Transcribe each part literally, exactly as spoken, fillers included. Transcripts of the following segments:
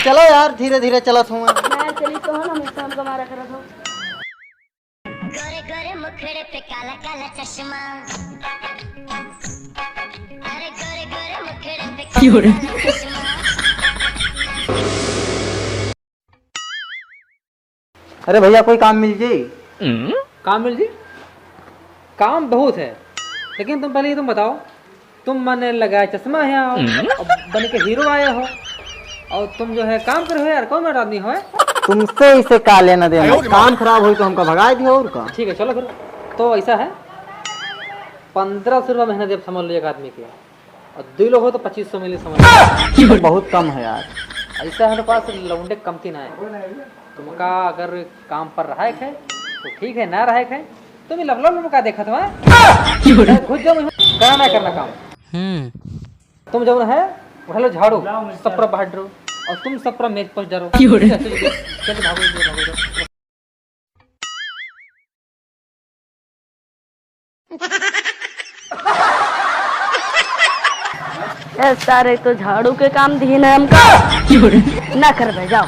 चलो यार, धीरे धीरे चलत हूँ। यार चली तो हो ना, मुझसे हमको मारा करत हो। गोरे गोरे मुखड़े पे काला काला चश्मा। अरे गोरे गोरे मुखड़े पे काला काला चश्मा। अरे भैया, कोई काम मिल जाई? काम मिल जाई? काम बहुत है, लेकिन तुम पहले ये तुम बताओ, तुम मने लगाए चश्मा है आओ, और बन के हीरो आए हो, और तुम जो है काम करे हो यार, कौन बड़ा आदमी हो? तुमसे इसे का लेना देना? काम खराब होई तो हमका भगाए दियो और का? ठीक है, चलो फिर। तो ऐसा है, पन्द्रह सौ रुपया महीना देब, समझ लो एक आदमी के, और दुई लोग हो तो पच्चीस सौ मिली, समझ लो। ये तो बहुत कम है यार। ऐसा है, पास लौंडे कमती ना है। तुमका अगर काम पर रहा है, तो ठीक है, ना रहा है, तुम ही लफड़ा में का देखत हो, हैं? घुस जाओ, मुझे करना है, करना काम। हम्म। तुम जौन है, उठा लो झाड़ू, सब पूरा बाहर डरो, और तुम सब पूरा मेज पर डरो। क्यों रे? चल, चल, भागो, चल, भागो, चल। ए सारे, तो झाड़ू के काम दीन है हमका। ना करबे, जाओ।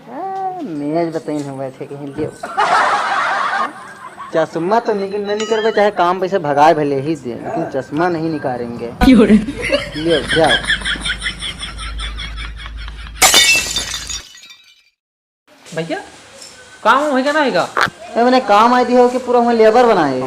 आ, मेज बताइन हम बैठे कहीं लियो। चश्मा तो निकल, न निकलबे, चाहे काम पैसे भगाए भले ही दे, लेकिन चश्मा नहीं निकालेंगे। क्यों रे? लियो, जाओ। भैया, काम होइगा ना होइगा? ए, मैंने काम आई दी हो कि पूरा वहाँ लेबर बनाए।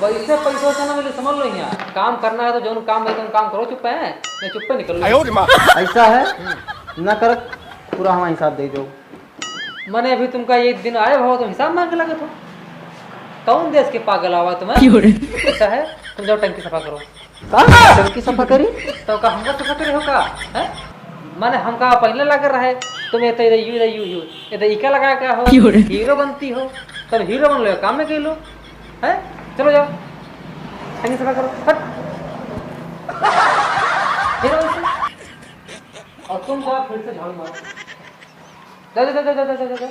वैसे पैसा वैसा ना मिले, समझ लो यहाँ। काम करना है तो जौन काम है, तुम काम करो, चुप्पे हैं, नहीं चुप्पे निकल लो। आयो रे माँ। ऐसा है? हम्म। ना करब, पूरा हमारा हिसाब दे दो। मने अभी तुमका एक दिन आए हो, तुम हिसाब मांगे लगे हो। कौन देश के पागल आवा तुम्हें? क्यों रे? ऐसा है, तुम जाओ टंकी सफा करो। का? टंकी सफा करी? तो का हमका सफा करे हो का? हैं? माने हमका पहले लगे रहे, तुम ये तो ये यू, ये यू, यू, ये तो इका लगा का हो? क्यों रे? हीरो बनती हो, तब हीरो बन लो, काम में कह लो, हैं? चलो जाओ, टंकी सफा करो, हट। हीरो बन से। और तुम जाओ फिर से झाड़ू मारो। जा, जा, जा।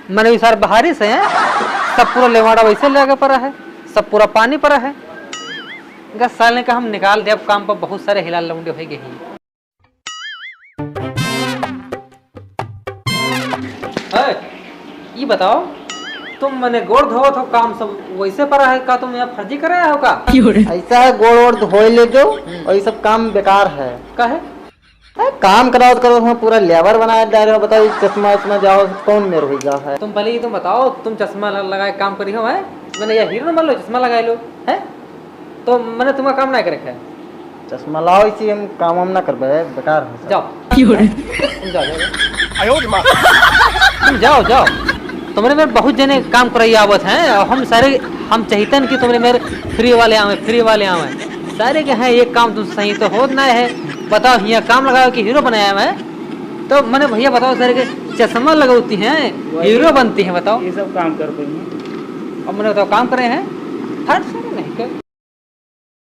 मने ई सार बाहरी से हैं, सब पूरा लेवाड़ा वैसे लगे पड़ा है, सब पूरा पानी पड़ा है। इनका साले का हम निकाल दे, अब काम पर बहुत सारे हिलाल लौंडे हो गए हैं। ए, ई बताओ, तुम मने गोड़ धोवत हो, काम सब वैसे पड़ा है का, तुम यहाँ फर्जी करे हो का? ऐसा है, गोड़ वोड़ धोए ले जो, हम्म। और ये सब काम बेकार है। का है? ए, काम करावत करावत हुआ पूरा लेबर बनाए डाले हो। बताओ, ये चश्मा उश्मा जाओ, कौन मेर हुई जा है? तुम पहले ये तुम बताओ, तुम चश्मा ल-, लगाए काम करी हो, हैं? मने ये हीरो न मान लो, चश्मा लगाए लो, हैं? तो मने तुम्हारा काम ना करे है। चश्मा लाओ, इसी हम काम हम ना करबे, बेकार हो सब। जाओ। तुम जाओ, जाओ, जाओ। आयो रे माँ। तुम जाओ, जाओ। तुम्हरे मेर बहुत जने काम कराई आवत हैं, और हम सारे, हम चाहितन कि तुम्हरे मेर free वाले आवे, free वाले आवे। सारे के हैं, एक काम तुम सही तो होत ना है। बताओ, हियाँ काम लगाओ कि हीरो बनाया है? तो मने भैया बताओ, सारे के चश्मा लगावती हैं, वही। हीरो बनती हैं, बताओ। ये सब काम कर पाएंगे। अब मने बताओ, काम करे हैं? हट।